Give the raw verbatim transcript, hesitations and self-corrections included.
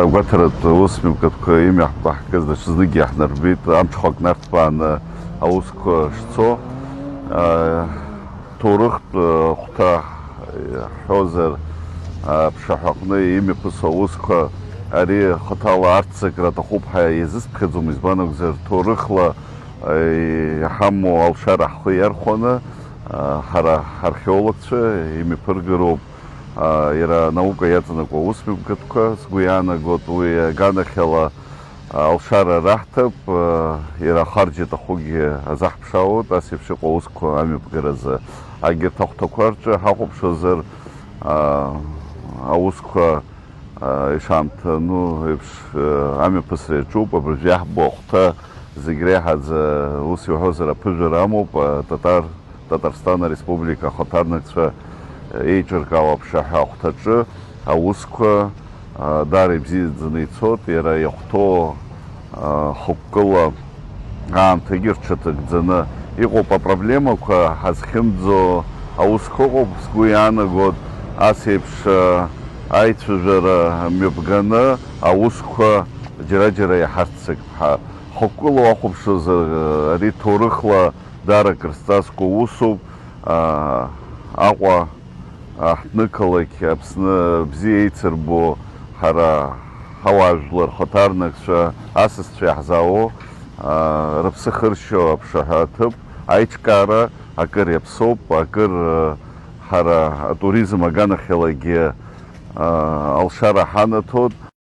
Агәаҭаратә усмҩаԥгатәқәа имҩаҳкәаҳкыз даҽазныкгьы иаҳнарбеит, амҽхак нарҭбааны аусқәа шцо. Ҭоурыхтә хәҭа ҳҳәозар, аԥшаҳәаҟны имҩаԥысуа аусқәа ари хаҭала арццакра аҭахуп ҳәа иазысԥхьаӡом, избан акәзар, ҭоурыхла иҳамоу алшара ҳхы иархәаны, ҳара ҳархеологцәа имҩаԥыргароуп. Иара анаука иаҵанакуа аусмҩаԥгатәқәа, сгәы иаанагоит, уи аганахьала алшара раҳҭап, иара ахарџь иаҭахугьы азаҳԥшаауеит, ас еиԥш иҟоу аусқәа амҩаԥгаразы. Агьырҭ ахәҭақәа рҿы ҳахәаԥшуазар, аусқәа ишаамҭану еиԥш, амҩаԥысра иаҿуп, абыржә иаҳбо ахәҭа зегь реиҳаӡа, ус иуҳәозар, аԥыжәара амоуп, ататар Татарстан Ареспублика ахаҭарнакцәа еиҿыркаау аԥшаҳәа ахәҭаҿы аусқәа, а, даара ибзиаӡаны ицоит, иара иахәҭоу, а, хықәкыла аамҭагьы рҽаҭагӡаны иҟоуп. Апроблемақәа ҳазхьымӡо аусқәа ыҟоуп, сгәы иаанагоит, ас еиԥш, а, аицәажәара мҩаԥганы аусқәа џьара-џьара иаҳарццакып ҳәа. Хықәкыла уахәаԥшуазар, ари ҭоурыхла даара акрызҵазкуа усуп. Аҟәа аҳҭнықалақь Аԥсны бзиа еицырбо ҳара ҳауаажәлар, хаҭарнакцәа, асасцәа иаҳзаауо, рыԥсы хыршьо аԥшаҳәа аҭыԥ аиҿкаара акыр иаԥсоуп, акыр ҳара атуризм аганахьалагьы алшара ҳанаҭоит.